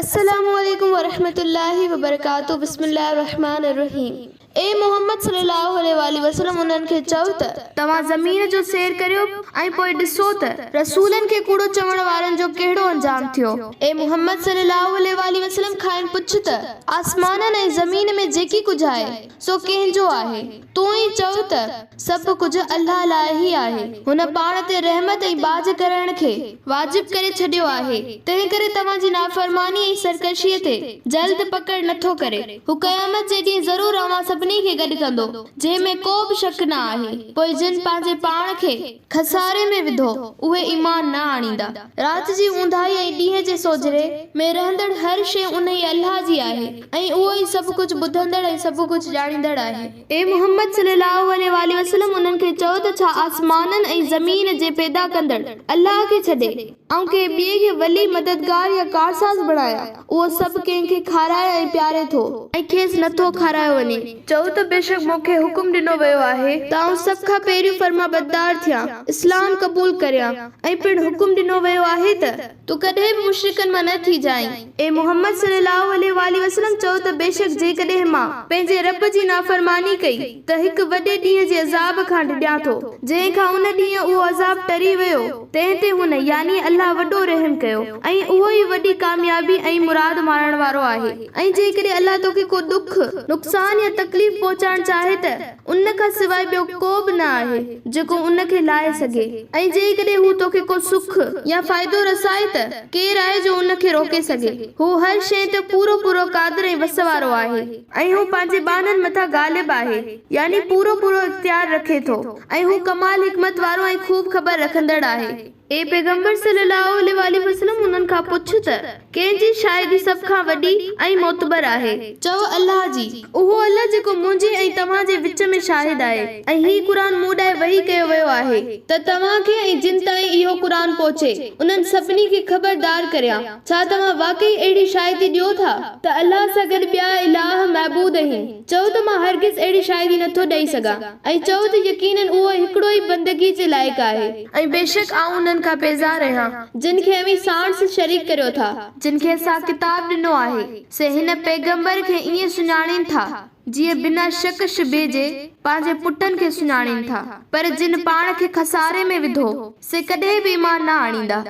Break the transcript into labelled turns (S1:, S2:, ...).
S1: السلام عليڪم ورحمة الله وبرڪاته بسم الله الرحمٰن الرحيم اي محمد صلي الله عليه واٰله وسلم انهن کي چئو ته. توهان زمين جو سير ڪريو ۽ پوء ڏسو ته رسولن کي ڪوڙو چوڻ وارن جو ڪهڙو انجام ٿيو. اي محمد صلي الله عليه واٰله وسلم کانئن پڇ ته آسمانن ۽ زمين ۾ جيڪي ڪجهه آهي سو ڪنهن جو آهي؟ تون ئي چئو ته، سڀ ڪجهه الله لاء ئي آهي. هن پاڻ تي رحمت ۽ ٻاجهه ڪرڻ کي واجب ڪري ڇڏيو آهي، تنهنڪري توهان جي نافرماني ۽ سرڪشيء تي جلد پڪڙ نه ٿو ڪري. هو قيامت جي ڏينهن ضرور اوهان سڀني کي گڏ ڪندو، جنهن ۾ ڪو به شڪ نه آهي. پوء جن پنهنجي پاڻ کي خساري ۾ وڌو، اهي ايمان نه آڻيندا. رات جي اونداهي ۽ ڏينهن جي سوجهري ۾ رهندڙ هر شيء انهيء الله جي آهي ۽ اهو ئي سڀ ڪجهه ٻڌندڙ ۽ سڀ ڪجهه ڄاڻيندڙ آهي. اي محمد صلي الله عليه واٰله وسلم انهن کي چئو ته ڇا آسمانن ۽ زمين جي پيدا ڪندڙ الله کي ڇڏي آئون ڪنهن ٻئي کي ولي، مددگار يا ڪارساز بڻايان؟ اهو سڀ ڪنهن کي کارائي ۽ پياري ٿو. ۽ کيس نٿو کارايو وڃي. چئو ته بيشڪ مون کي حڪم ڏنو ويو آهي ته آئون سڀ کان پهريون فرمانبردار ٿيان، اسلام قبول ڪريان، ۽ پڻ حڪم ڏنو ويو آهي ته تون ڪڏهن به مشرڪن مان نه ٿي جائين. اي محمد صلي الله عليه واٰله وسلم! چئو ته بيشڪ جيڪڏهن مان پنهنجي رب جي نافرماني ڪئي ته هڪ وڏي ڏينهن جي عذاب کان ڊڄان ٿو، جنهن کان ان ڏينهن اهو عذاب ٽري ويو، تنهن تي هن، يعني الله، وڏو رحم ڪيو ۽ اهو ئي وڏي ڪاميابي ۽ مراد ماڻڻ وارو آهي. ۽ جيڪڏهن الله توکي ڪو ڏک، نقصان يا تڪليف پهچائڻ چاهي ته ان کان سواء ٻيو ڪو به نه آهي جيڪو ان کي لاهي سگهي ۽ جيڪڏهن هو توکي ڪو سک يا فائدو رسائي ته ڪير آهي جو ان کي روڪي سگهي؟ هو هر شيء تي پورو پورو قادر ۽ وس وارو آهي. ۽ هو پنهنجي ٻانهن مٿان غالب آهي، يعني پورو پورو اختيار رکي ٿو، ۽ هو ڪمال حڪمت وارو ۽ خوب خبر رکندڙ آهي. اي پيغمبر صلّي اللّٰه عليه واٰله وسلّم انهن کان پڇ ته، ڪنهن جي شاهدي سڀ کان وڏي ۽ معتبر آهي؟ چؤ الله جي، اهو الله جيڪو منهنجي ۽ توهان جي وچ ۾ شاهد آهي ۽ هي قرآن مون ڏانهن وحي ڪيو ويو آهي ته توهان کي ۽ جن تائين اهو قرآن پهچي انهن سڀني کي خبردار ڪريان. ڇا توهان واقعي اهڙي شاهدي ڏيو ٿا ته الله سان گڏ ٻيا الٰه، معبود، آهن؟ چئو ته مان هرگز اهڙي شاهدي نٿو ڏئي سگهان ۽ چئو ته يقيناً اهو هڪڙو ئي بندگي جي لائق آهي. ۽ بيشڪ آئون انهن کان بيزار آهيان جن کي اوهين ساڻس شريڪ ڪريو ٿا. جن کي اسان ڪتاب ڏنو آهي، سي هن پيغمبر کي ائين سڃاڻين ٿا، جيئن بنا شڪ شبهي جي پنهنجي پٽن کي سڃاڻين ٿا، پر جن پاڻ کي خساري ۾ وڌو، سي ڪڏهن به ايمان نه آڻيندا.